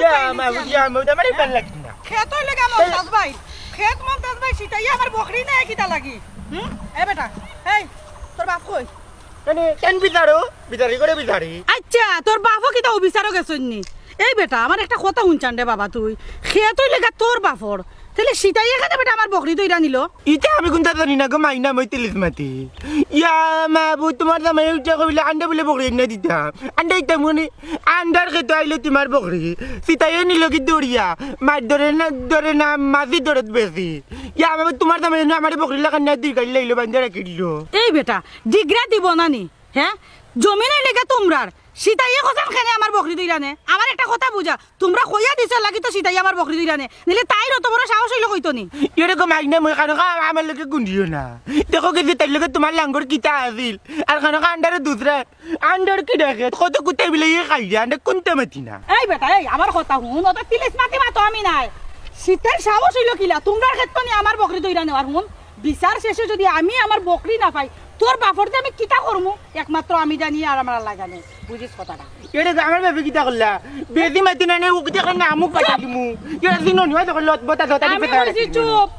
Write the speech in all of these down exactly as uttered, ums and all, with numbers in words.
ইয়া মাবুদ, ইয়া মাবুদ, আমার ইবার লাগি না। খেত অইলে গা মন্তাজ ভাই, খেত মন্তাজ ভাই, সিটাইয়া আমার বকরি নাই কিতা লাগি? হুম? এ বেটা, এই, তোর বাপ কই? কেনে, কেন বিচারো? বিচারি করে বিচারি। আচ্ছা, তোর বাপও কিতা অবিচারো গেছইন নি? এই বেটা, আমার একটা কথা হুনছান রে বাবা তুই। খেত অইলে গা তোর বাপর। তাইলে সিটাইয়ে কেনে বেটা আমার বকরি ধইরা নিলো? ইতা আমি কুনতা জানি না গো, মাইনা মই তিলিস মাতি। ইয়া মাবুদ, তুমার জামাই উঠে কইলে আন্ডা বুলে বকরি আনিয়া দিতাম। আন্ডা দিতাম মানে আন্ডার খেতো আইলে তুমার বকরি। সিটাইয়ে নিলো গি দৌড়িয়া। মাছ ধরে না, ধরে না, মাছই ধরত বেশি। ইয়া মাবুদ, তুমার জামাই যেন আমারে বকরি লাখান না দুই গাড়ি লাইলো, বান্ধে রাখি দিলো। এই বেটা, ডিগরা দিব না নি? হ্যাঁ? জমিন অইলে গা তুমরার। সিটাইয়ে কছাম কেনে আমার বকরি ধইরা নে? আমার একটা কথা বুঝা। তুমরা কইয়া দিছো লাগি তো সিটাইয়ে আমার বকরি ধইরা নে। নিলে তাইর অত বড় সাহস অইলো কইতো নি। এরকম আইনা মই কানো কা আমার লগে গুন্ডিও না। দেখো গেছে তাইর লগে তুমার লাঙ্গর কিতা আছিল। আর কানো কা আন্ডারে দুসরা আন্ডার কি দেখে? কত কুত্তায় বিলাই খাইছে, আন্ডার কুনতা মাতি না। এই বেটা, এই আমার কথা হুন, অত তিলিস মাতি মাতো আমি নায়। সিটাইর সাহস অইলো কিলা? তুমরার খেতো নি আমার বকরি ধইরা নেওয়ার হুন। বিচার শেষে যদি আমি আমার বকরি না পাই, তোর বাপর যে আমি কিতা করমু, একমাত্র আমি জানি আর আমার আল্লায় জানে। বুঝিস কথাটা? এরে আমার বাপে কিতা করলা? বেশি মাতি না নে, ও কিতা করে না, আমুক পাঠা দিমু। এরে দিন নিয়া দেখো লত বতা ধতা আমি দিবে তারা কইছি দিমু। চুপ,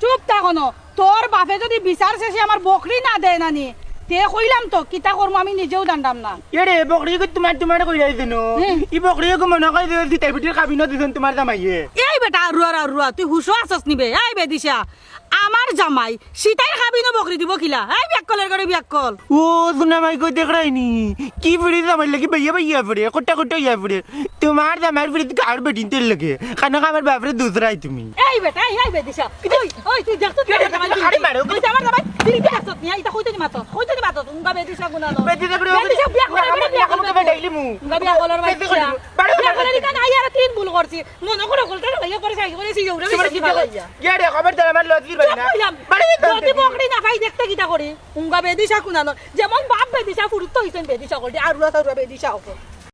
চুপ তা কোনো। তোর বাপে যদি বিচার শেষে আমার বকরি না দেয় না নি, তে কইলাম তো, কিতা করমু আমি নিজেও জানতাম না। এরে বকরি গো তুমার, তুমার কইলাই দিন। হুম। ই বকরি গো মনে কয় যে জিতাই বিটির কাবিনও দিছইন তুমার জামাইয়ে। এই বেটা, আরুয়া, আরুয়া, তুই হুশো আছস নি বে? এই বেদিশা, আমার জামাই সিটাইর কাবিনো বকরি দিব কিলা? এই বিয়াক্কলর ঘরে বিয়াক্কল। ও, সোনা মাই গো, দেখরায়নি? কি ফুড়ি জামাইর লাগি বাইয়া বাইয়া ফুড়ে, কোটা কোটা ইয়া ফুড়ে। তুমার জামাইর ফুড়ি তো আর বেটিন্তর লগে। কানো কা আমার বাপরে দুসরাই তুমি। এই বেটা, এই, এই বেদিশা। ওই, ওই, তুই দেখছস নি আমার জামাই? আরে মারো। ওই যে আমার জামাই, তুই কি দেখছস নি? ইটা কইতো নি মাতস, কইতো নি মাতস। উঙ্গা বেদিশা গুনা লো। বেদিশা করে বেদিশা বিয়া করে, আমার বিয়া করে। উঙ্গা বিয়া করার বাচ্চা। বিয়া করে নি কান, আইয়ারে তিন ভুল করছি। মনো করো, গলটা না ভাইয়া করে সাইজ করে সিজে উড়ে তোমার বেশি কি ভালো ভালো। ইয়া। ইয়া রে, খবরদার আমার লতির ভাই চুপ না। কইলাম। বাড়ি যেতে যদি হবে। বকরি না পাই দেখতে কিতা করি? উঙ্গা বেদিশা কুনানো। যেমন বাপ বেদিশা ফুরুত তো হইছেন বেদিশা করলি, আর উড়া সাউরা বেদিশা অকল।